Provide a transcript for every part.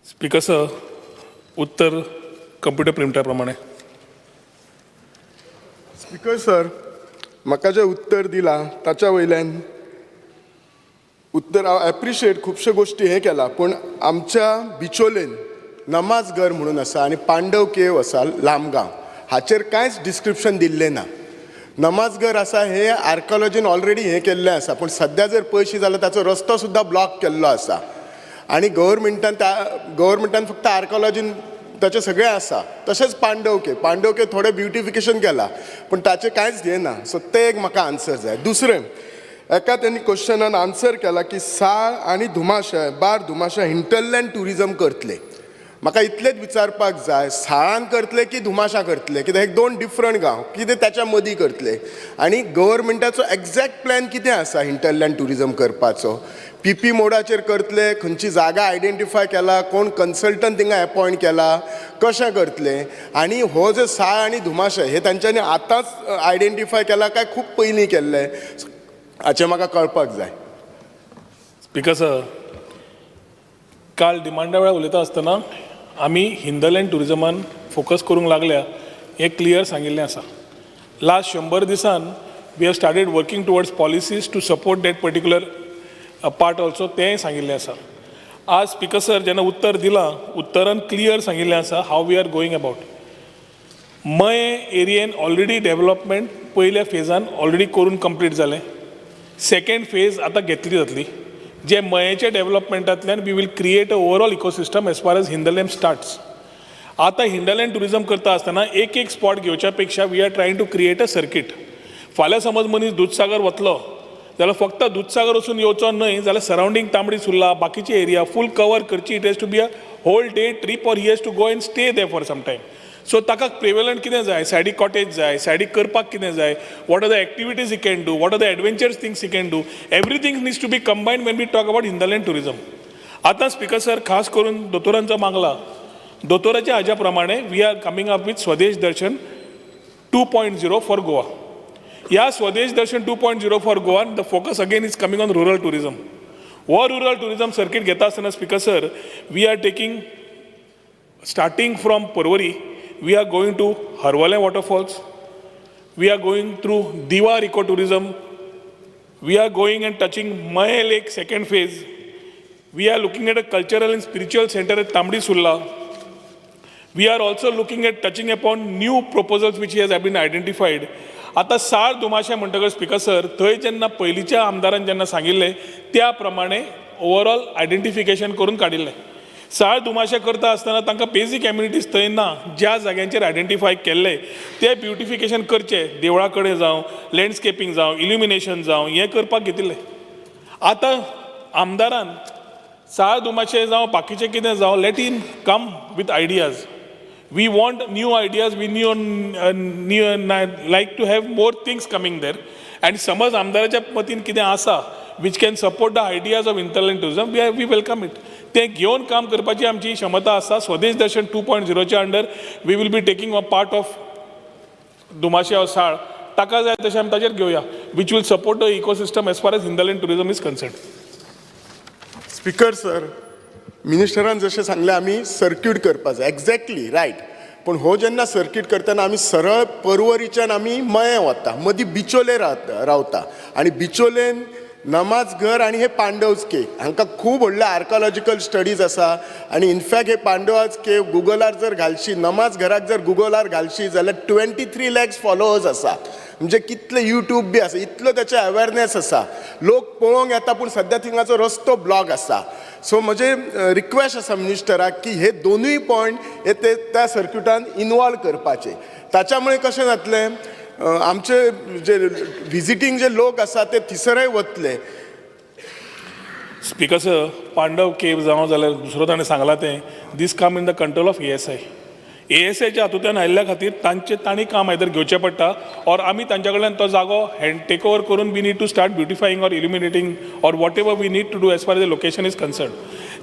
Speaker sir, उत्तर computer प्रिंटा प्रमाणे. Speaker sir, म्हाका जें उत्तर दिलां ताच्या वयल्यान उत्तर हांव एप्रिशिएट खुबश्यो गोश्टी हें केला, पूण आमच्या बिचोलेन नमाज घर म्हणून आसा आनी पांडव केव आसा लामगांव, हाचेर कांयच डिस्क्रिप्शन दिल्लें ना. नमाज घर आसा हें आर्कॉलॉजीन ऑलरेडी हें केल्लें आसा, पूण सद्या जर पळयशी जाल्यार ताचो रस्तो सुद्दां ब्लॉक केल्लो आसा आनी गव्हर्मेंटान त्या गव्हर्मेंटान फक्त आर्कॉलॉजीन ताचें सगळें आसा. तशेंच पांडव केव, पांडव केव थोडें ब्युटिफिकेशन केलां, पूण ताचें कांयच हें ना. सो तें एक म्हाका आन्सर जाय. दुसरें, एका तेणी क्वेश्चनान आन्सर केला की साळ आनी धुमाशे, बार धुमाशा हिंटरलँड ट्युरिजम करतले. म्हाका इतलेंच विचारपाक जाय, साळान करतले की धुमाशा करतले? कित्याक हे दोन डिफरंट गांव. कितें ताच्या मदीं करतले आनी गव्हर्मेंटाचो एग्जॅक्ट प्लॅन कितें आसा हिंटरलँड ट्युरिजम करपाचो? पीपी मोडाचेर करतले? खंयची जागा आयडेंटिफाय केला? कोण कन्सल्टंट थिंगा एपॉयंट केला? कशें करतले? आनी हो जो साळ आनी धुमाशे हे तांच्यांनी आतांच आयडेंटिफाय केला काय खूब पयलीं केल्ले, हाचें म्हाका कळपाक जाय. स्पीकर सर, काल डिमांडा वेळार उलयता आसतना आमी हिंटरलँड ट्युरिजमान फोकस करूंक लागल्या हें क्लियर सांगिल्लें आसा. लास्ट 100 दिसान we have started working towards policies to support that particular part also, तेंय सांगिल्लें आसा. आज स्पीकर सर, जेन्ना उत्तर दिलां, उत्तरान क्लियर सांगिल्लें आसा how we are going about. Mayem एरियेन already development पयल्या फेजान ऑलरेडी करून कंप्लीट जालें. सेकंड फेज आतां घेतली जातली, जे मयेच्या डेव्हलपमेंटांतल्यान we will create a overall ecosystem as far as hinterland starts. आतां हिंटरलँड ट्युरिजम करता आसतना एक एक स्पॉट घेवच्या पेक्षा we are trying to create a circuit. फाल्यां समज मनीस दुदसागर वतलो जाल्यार फक्त दुदसागर वचून येवचो न्हय, जाल्यार सरावंडींग तांबडी सुर्ला, बाकीची एरिया फूल कवर करची. It has to be a whole day trip or he has to go and stay there for some time. So ताका प्रिवेलंट कितें जाय, सायडीक कॉटेज जाय, सायडीक करपाक कितें जाय, what are the activities he can do, what are the adventures things he can do, everything needs to be combined when we talk about hinterland tourism. आतां स्पीकर सर, खास करून दोतोरांचो मागला, दोतोराच्या हाज्या प्रमाणे we are coming up with Swadesh Darshan 2.0 for Goa. ह्या Swadesh Darshan 2.0 for Goa, the focus again is coming on rural tourism. हो rural tourism circuit घेता आसतना, speaker sir, we are taking, starting from Porvorim, we are going to Harvalem waterfalls, we are going through Divar eco tourism, we are going and touching Mayem Lake second phase, we are looking at a cultural and spiritual center at Tambdi Surla. We are also looking at touching upon new proposals which has been identified. आतां साळ धुमाशे म्हणटकच, speaker sir, थंय जेन्ना पयलींच्या आमदारान जेन्ना सांगिल्लें त्या प्रमाणे ओवरऑल आयडेंटिफिकेशन करून काडिल्लें. साळ धुमाशे करता आसतना तांकां बेजीक एम्युनिटीज थंय ना. ज्या जाग्यांचेर आयडेंटिफाय केल्ले ते ब्युटिफिकेशन करचे, देवळा कडेन जावं, लँडस्केपींग जावं, इल्युमिनेशन जावं, हें करपाक घेतिल्लें. आतां आमदारान साळ धुमाशे जावं, बाकीचें कितें जावं, let him come with ideas. We want new ideas. We new like to have more things coming there. And समज आमदाराच्या मतीन कितें आसा which can support the ideas of hinterland tourism, we welcome it. तें घेवन काम करपाची आमची क्षमता आसा. स्वदेश दर्शन 2.0च्या under we will be taking a part of Dumashe or Sal. ताका जाय तशें आमी ताचेर घेवया, which will support the ecosystem as far as hinterland tourism is concerned. Speaker sir, मिनिस्टरान जशें सांगलें, आमी सर्क्यूट करपा जाय, एक्झॅक्टली रायट. पूण हो जेन्ना सर्कीट करतना आमी सरळ परवरीच्यान आमी मयें वता, मदीं बिचोले रावता आनी बिचोलेन नमाज घर आनी हे पांडवज केव हांकां खूब व्हडले आर्कोलॉजिकल स्टडीज आसा. आनी इनफॅक्ट हे पांडवाज केव गुगलार जर घालशी, नमाज घराक जर गुगलार घालशी जाल्यार 23 लॅक्स फॉलोअर्स आसा. म्हणजे कितले युट्यूब बी आसा, इतलो तेचे अवेरनेस आसा, लोक पळोवंक येता, पूण सद्या थिंगाचो रस्तो ब्लॉक आसा. सो म्हजें रिक्वेस्ट आसा मिनिस्टराक की हे दोनूय पॉयंट हे ते त्या सर्क्युटान इनवॉल्व करपाचे. ताच्या मुळे कशें जातलें, आमचे जे विजिटींग जे लोक आसा ते थिसरय वतले. स्पीकर सर, पांडव केव जावं जाल्यार दुसरो ताणें सांगलां तें, this come in the control of ASI. एएसआयच्या हातूंतल्यान आयिल्ल्या खातीर तांचे तांणी काम आयदर घेवचें पडटा ऑर आमी तांच्या कडल्यान तो जागो हँड टेक ओवर करून we need to start beautifying or illuminating or whatever we need to do as far the location is concerned.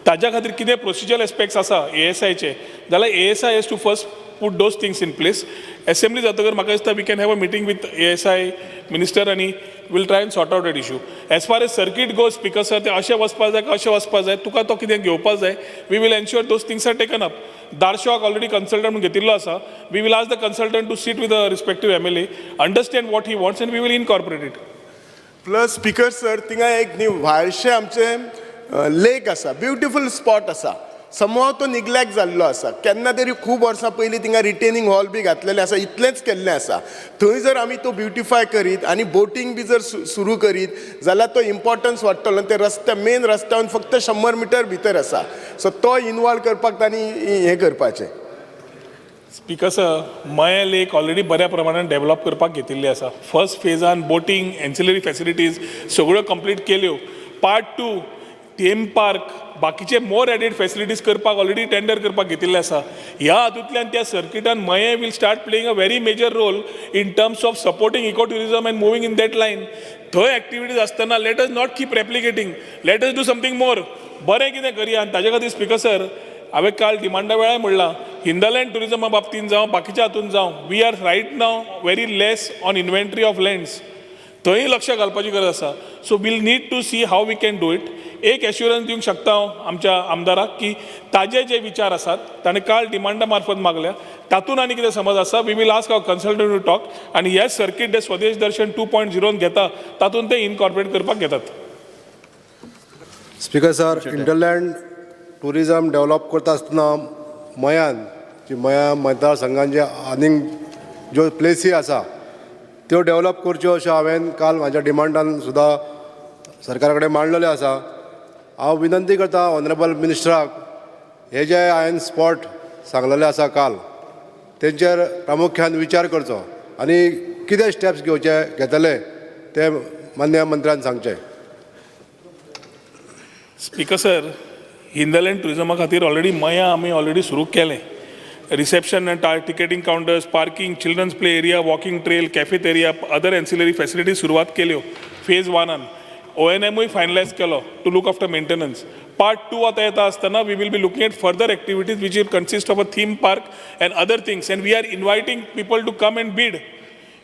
ताज्या खातीर कितें प्रोसिजर एस्पेक्ट्स आसा एएसआयचे जाल्यार ASI has to first put those things in place. Assembly जातकर म्हाका दिसता we can have a meeting with ASI minister आनी we'll try and sort out that issue. As far as circuit goes, Speaker sir, ते अशें वचपा जाय काय अशें वचपा जाय, तुका तो कितें घेवपा जाय, we will ensure those things are taken up. दारशॉक already consultant घेतिल्लो आसा. We will ask the consultant to sit with the respective MLA, understand what he wants and we will incorporate it. Plus, Speaker sir, थिंगा एक न्ही व्हाळशें आमचें लेक आसा, beautiful spot आसा. Somehow तो neglect जाल्लो आसा. केन्ना तरी खूब वर्सां पयलीं थिंगा रिटेनिंग हॉल बी घातलेलें आसा, इतलेंच केल्लें आसा. थंय जर आमी तो ब्युटिफाय करीत आनी बोटींग बी जर सुरू करीत जाल्यार तो इम्पॉर्टन्स वाडटलो. आनी ते रस्त्या, मेन रस्त्यान फक्त 100 मिटर भितर आसा, सो तो इनवॉल्व करपाक तांणी हें करपाचें. स्पीकर सर, मये लेक ऑलरेडी बऱ्या प्रमाणान डेव्हलप करपाक घेतिल्ली आसा. फर्स्ट फेजान बोटींग, एन्सिलरी फॅसिलिटीज सगळ्यो कंप्लीट केल्यो. पार्ट टू थीम पार्क, बाकीचे मोर एडेड फॅसिलिटीज करपाक ऑलरेडी टेंडर करपाक घेतिल्ले आसा. ह्या हातूंतल्यान त्या सर्किटान मये will start playing a very major role in terms of supporting eco tourism and moving in that line. थंय एक्टिविटीज आसतना let us not keep replicating, let us do something more. बरें कितें करया. आनी ताजे खातीर स्पीकर सर, हांवें काल डिमांडा वेळार म्हणलां, हिंदरलँड ट्युरिजमा बाबतीन जावं, बाकीच्या हातून जावं, we are right now very less on inventory of lands. थंय लक्ष घालपाची गरज आसा. So we'll need to see how we can do it. एक एश्युरन्स दिवंक शकता हांव आमच्या आमदाराक की ताजे जे विचार आसात, ताणें काल डिमांडा मार्फत मागल्या, तातूंत आनी कितें समज आसा, we will ask our consultant to talk आनी हे सर्कीट जे स्वदेश दर्शन 2.0 घेता, तातूंत ते इनकॉर्पोरेट करपाक घेतात. Speaker sir, hinterland tourism develop करता आसतना मयान जी मया मतदारसंघान जे आनीक ज्यो प्लेसी आसा त्यो डेव्हलप करच्यो अशें हांवें काल म्हाज्या डिमांडान सुद्दां सरकारा कडेन मांडलेलें आसा. हांव विनंती करता ऑनरेबल मिनिस्टराक, हे जे हांवें स्पॉट सांगलेले आसा काल, तेंचेर प्रामुख्यान विचार करचो आनी कितें स्टेप्स घेवचे घेतले ते मान्य मंत्र्यान सांगचे. स्पीकर सर, हिंदरलँड ट्युरिजमा खातीर ऑलरेडी मया आमी ऑलरेडी सुरू केलें. Reception and ticketing counters, parking, children's play area, walking trail, cafeteria, other ancillary facilities सुरवात केल्यो फेज वनान. ओएनएमूय फायनलायज केलो to look after maintenance. Part two आतां येता आसतना we will be looking at further activities which will consist of a theme park and other things, and we are inviting people to come and bid.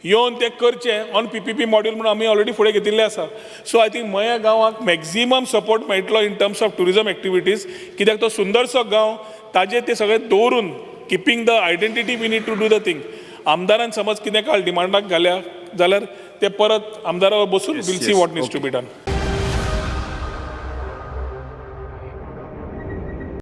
येवन ते करचे on PPP module म्हणून आमी already फुडें घेतिल्ले आसा. सो I think मया गांवाक मॅक्झिमम सपोर्ट मेळटलो in terms of tourism activities, कित्याक तो सुंदरसो गांव, ताजे ते सगळे दवरून, keeping the identity, we need to do the thing. आमदारान समज कितें काल डिमांडाक घाल्या जाल्यार ते परत आमदारा बसून we'll see what needs to be done.